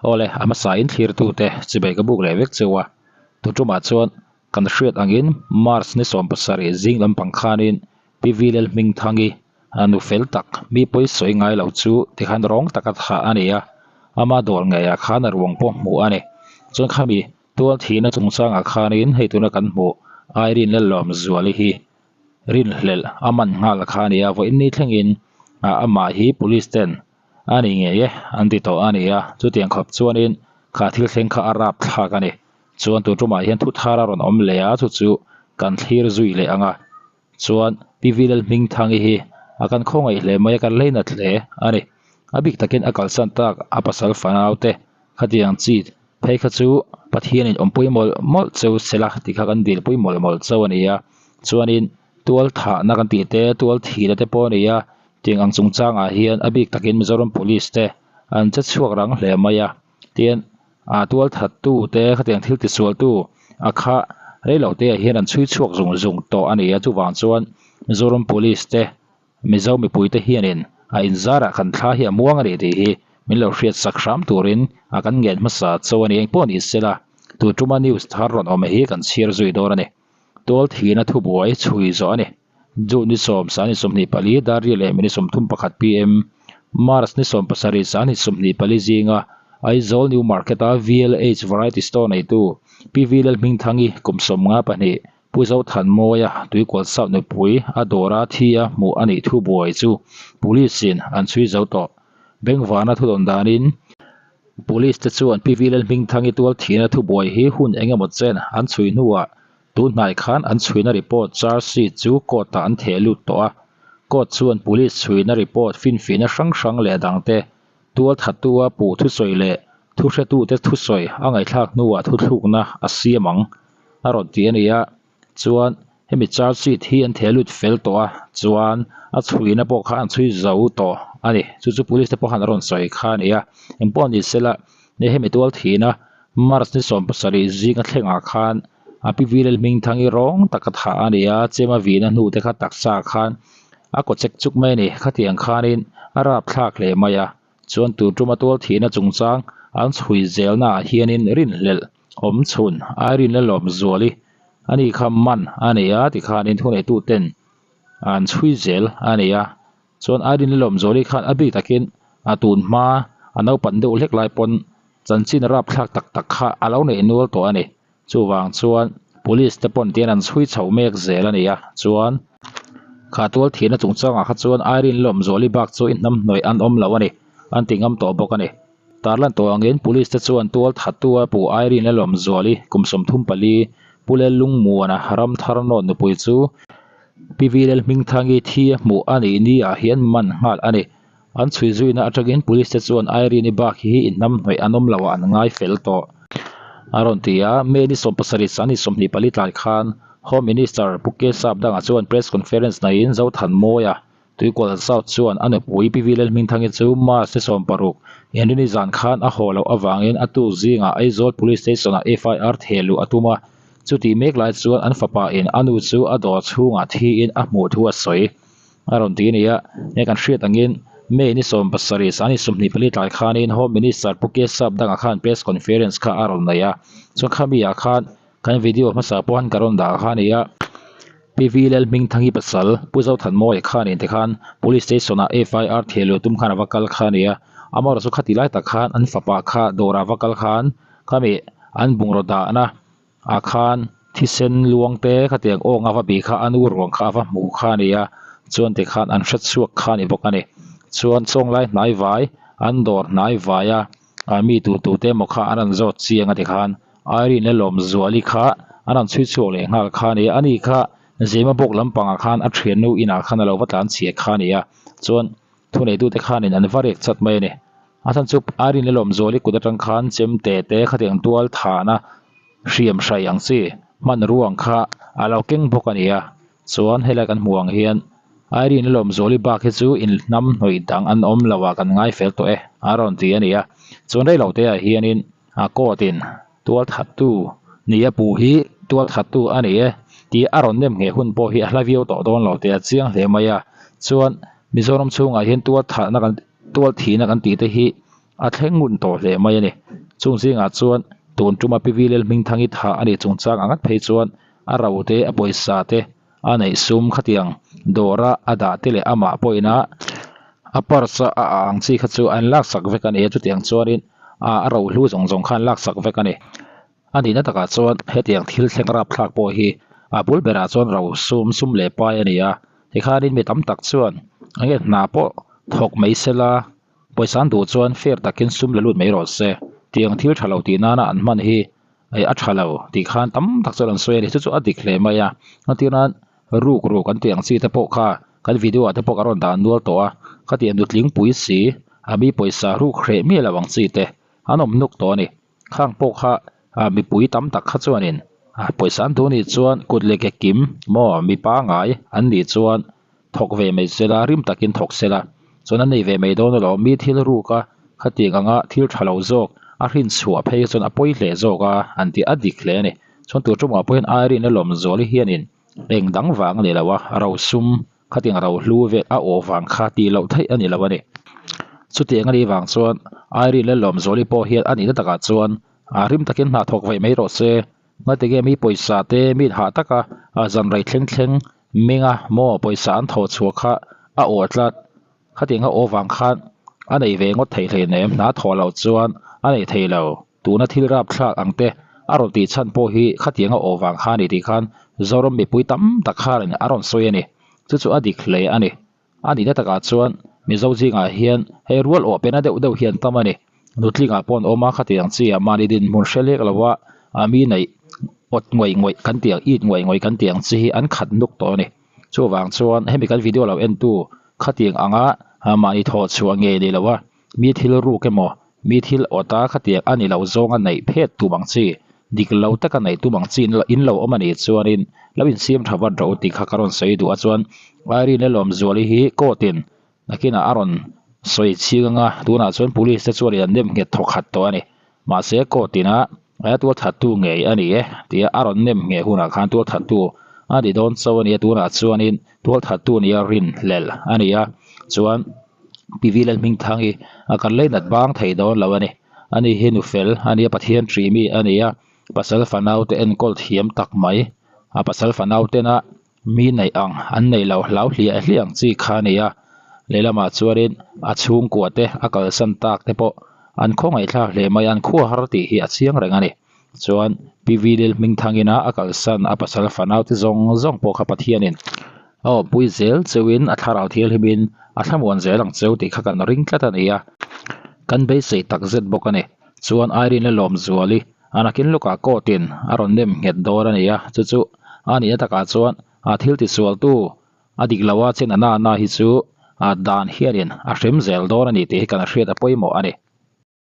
Awle, a hmasa in thlirtute chibai ka buk leh vek cheu a, tutumah chuan kan hriat angin March ni 17 zing lampang khanin Pi Vilel Hmingthangi nu fel tak mi pawi sawi ngai lo chu tikhan rawng taka thah a ni a, ama dawr ngeiah khan a ruang pawh hmuh a ni. Chuan khami tual thihna chungchangah khanin hei tuna kan hmuh Irene Lallawmzuali hi rinhlelh a man nghal kha a ni a, vawiin ni thlengin amah hi police ten a ni ngei e an ti tawh a ni a, chutiang khawp chuanin kha thil thleng kha a rap thlak a ni. Chuan tun tumah hian thu thar a rawn awm leh a, chu chu kan thlir zui leh ang a. Chuan Pi Vilelhmingthangi hi a kan khawngaih hle mai a, kan leinat hle a ni. A bik takin a kalsan tak a pasal fanau te khatiang chi phei kha chu Pathianin awmpui mawlh mawlh cheu sela tih kha kan dilpui mawlh mawlh cheu a ni a. Chuanin tual thahna kan tih te, tual thihna te pawh a ni a, tiang ang chungchangah hian a bik takin Mizoram Police te an che chhuak rang hle mai a. Tian ah tual thattu te khatiang thil tisualtu a kha reilo te ah hian an chhui chhuak zung zung tawh a ni a chuvang chuan Mizoram Police te Mizo mipui te hianin a inzarah kan thla hi a muang a ni tih hi min lo hriat sak hram turin a kan ngen hmasa cho a ni engpawh ni sela tu tuma news thar rawn awm hi kan chhiar zui dawn a ni tual thihna thubuai chhui zawh a ni. June ni sawm sani 24 dar riat leh minute 31 pm, March ni 17 sani 24 zinga Aizawl New Market-a VLH Variety Store neitu Pi V Lalhmingthangi kum 52 Pu Zothanmawia Tuikual South nupui a dawra thi a hmuh a nih thu buai chu Police-in an chhui zo tawh. Bengvana thudawn danin Police te chuan Pi V Lalhmingthangi tual thihna thubuai hi hun eng emaw chen an chhui hnuah Tun hnai khan an chhuina report charge sheet chu court ah an theh lut tawh a, court chuan police chhuina report finfihna hrang hrang leh dangte tual thattu a puh thusawi leh thuhretute thusawi a ngaihthlak hnuah thuthlukna a siam ang a rawn ti a ni a, chuan hemi charge sheet hi an theh lut fel tawh a, chuan a chhuina pawh kha an chhui zo tawh a ni, chu chu police te pawh khan a rawn sawi kha a ni a, engpawh ni sela hemi tual thihna March ni 17 zinga thlengah khan a pi Vilel Hmingthangi rawng taka thah a ni a, chema vihna hnu te kha taksa khan a kaw chek chuk mai a ni. Khatiang khanin a rapthlak hle mai a, chuan tur tuma tual thihna chungchang an chhui zelnaah hianin rinhlelh awm chhun Irene Lalawmzuali a ni kha man a ni a, tikhanin thuneituten an chhui zel a ni a. Chuan Irene Lalawmzuali khan a bik takin a tun hma a naupan deuh hlek lai pawn chanchin rapthlak tak tak kha a lo neih nual tawh a ni. Chuvang chuan police te pawn tian an chhui chho mek zel a ni a, chuan kha tual thihna chungchangah kha chuan Irene Lawmzuali bak chu i hnam hnawih an awm lo a ni, an ti ngam tawh bawk a ni. Tarlan tawh angin police te chuan tual thattu a puh Irene Lawmzuali kum 34 Pu Lellungmuana ram thar nawt nupui chu Pi Vilel Hmingthangi thi a hmuh a nih ni ah hian man nghal a ni. An chhui zuina atangin police te chuan Irene-i bak hi inhnam hnawih an awm loh ah an ngai fel tawh. A rawn ti a, May ni 17 sani 24 tlai khan Home Minister Pu K Sapdanga chuan press conference neiin Zothanmawia Tuikual South chuan a nupui Pi Vilel Hmingthangi chu March ni 16 Inrini zan khan a haw loh avangin a tuk zingah Aizawl Police Station ah FIR theh luh a tum a, chutih mek lai chuan an fapa in a nu chu a dawr chhungah thiin a hmuh thu a sawi. A rawn ti a ni a, he kan hriat angin May ni 17 sani 24 tlai khanin Home Minister Pu K Sapdanga khan press conference kha a rawn nei a, chuan khami ah khan kan video hmasa pawh han ka rawn dah kha a ni a, Pi V Lalhmingthangi pasal Pu Zothanmawia khanin tikhan Police Station ah FIR theh luh tum khan a va kal kha a ni a, amaherawh chu khati lai tak khan an fapa kha dawrah a va kal khan khami an bungraw dahna ah khan thisen luang te khatiang awng a va bih kha a nu ruang kha a va hmuh kha a ni a, chuan tikhan an hre chhuak kha a ni bawk a ni. Chuan chawnglai hnai vai an dawr hnai vai a ah mi tur tur te emaw kha an rawn zawt chiang a tikhan Irene Lawmzuali kha an rawn chhui chhuak leh nghal kha a ni a, ani kha Zema bawk lampangah khan a thiannu inah khan a lo va tlan chhiah kha a ni a, chuan thuneitute khanin an va rek chat mai a ni. A chhan chu Irene Lawmzuali kut atang khan chemte te khatiang tual thahna hriam hrai ang chi hmanrua ang kha a lo keng bawk a ni a, chuan helai kan hmuh ang hian Irene Lawmzuali bak hi chu inhnam hnawih dang an awm lo ah kan ngai fel tawh e a rawn ti a ni a, chuan reilo te ah hianin a court in tual thattu ni a puh hi tual thattu a ni e tih a rawn nem ngheh hun pawh hi a hla viau tawh dawn lo tih a chiang hle mai a, chuan Mizoram chhungah hian tual thatna kan tual thihna kan tih te hi a thleng ngun tawh hle mai a ni. Chung zingah chuan tun tuma Pi Vilel Hmingthangi thah a nih chungchang ang ngat phei chuan a ro te, a pawisa te, a neih sum khatiang dawra a dah te leh amah pawhina a purse a a ang chi kha chu an laksak vek a ni a, chutiang chuanin a rohlu zawng zawng kha an laksak vek a ni. A nihna takah chuan hetiang thil thleng rapthlak pawh hi a bul berah chuan ro sum sum leh pai a ni a, tikhanin mi tam tak chuan enge hna pawh thawk mai sela pawisa an duh chuan fair takin sum la lut mai rawh se tiang thil tha lo tih nana an hman hi a tha lo tih khan tam tak chuan an sawi a ni chu chu a dik hle mai a entir nan ruk ruk an tih ang chi te pawh kha kan video ah te pawh ka rawn dah nual tawh a khatiang nutling pui si a mi pawisa ruk hreh miah lo ang chi te an awm nuk tawh a ni. Khang pawh kha mipui tam tak kha chuanin pawisa an duh anih chuan kut leh ke kim maw mi pangai an nih chuan thawk ve mai sela rim takin thawk sela chuan an nei ve mai dawn alawm mi thil ruk a khatiang anga thil tha lo zawk a hrin chhuah phei chuan a pawi hle zawk a an tih a dik hle a ni chuan tur tumah pawhin Irene lawm zuali hianin eng dang vang a ni lo a rosum Khatiang ro hlu vel a aw vang kha tih loh theih a ni lo a ni. Chutiang a nih vang chuan Irene leh Lawmzuali pawh hian a nihna takah chuan rim takin hna thawk vaih mai rawh se. Ngatinge mi pawisa te mi hah taka zan rei thleng thleng menga maw pawisa an thawh chhuah kha a aw tlat. Khatiang a aw vang khan a nei ve ngawt theih hleinem hna thawh loh chuan a nei thei lo. Tuna thil rapthlak ang te a rawn tih chhan pawh hi khatiang a awh vang kha a ni tih khan Zoram mipui tam tak khanin a rawn sawi a ni. Chu chu a dik hle a ni. A nihna takah chuan Mizo zingah hian hei rual awh pena deuh deuh hi an tam a ni. Nutlingah pawh an awm a, khatiang chi ah mahni dinhmun hre lek lo a, a mi neih awt ngawih ngawih kan tih ang, it ngawih ngawih kan tih ang chi hi an khat nuk tawh a ni. Chuvang chuan hemi kan video lo entu khatiang anga mahni thawh chhuah ngei ni lo a, Mi thil ruk emaw, mi thil awta khatiang a ni lo zawnga neih phet tum ang chi, dik lo taka neih tum ang chi in lo awm a nih chuanin lo insiam tha vat rawh u tih kha ka rawn sawi duh a chuan Irene Lawmzuali hi court in nakinah a rawn sawi chhing anga tunah chuan police te chuan in an nem nghet thawk khat tawh a ni. Mahse court ina tualthattu ngei a ni e tia a rawn nem ngheh hunah khan tualthattu a ni dawn chauh a ni a tunah chuanin tualthattu nia rinhlelh a ni a chuan. PV Lalhmingthangi a kan leinat bang thei dawn lo a ni. Ani hi nu fel a nia Pathian ṭih mi a ni a, pasal fanau te enkawl thiam tak mai. A pasal fanau tena mi neih ang an neih loh hlau hliah hliah ang chi kha a ni a. Lehlamah chuanin a chhungkua te a kalsan tak te pawh an khawngaihthlak hle mai a, an khua har tih hi a chiang reng a ni. Chuan PV Lalhmingthangina a kalsan a pasal fanau te zawng zawng pawh kha Pathianin a awmpui zel cheuhin a thlarau thianghlimin a thlamuan zel ang cheu tih kha kan ring tlat a ni a, kan beisei tak zet bawk a ni. Chuan Irene Lawmzuali a nakin lukah court in a rawn nem nghet dawn a ni a, chu chu a nihna takah chuan a thil tisualtu a dik lo a chen a na na hi chu a dan hianin a hrem zel dawn a ni tih hi kan hriat a pawimawh a ni.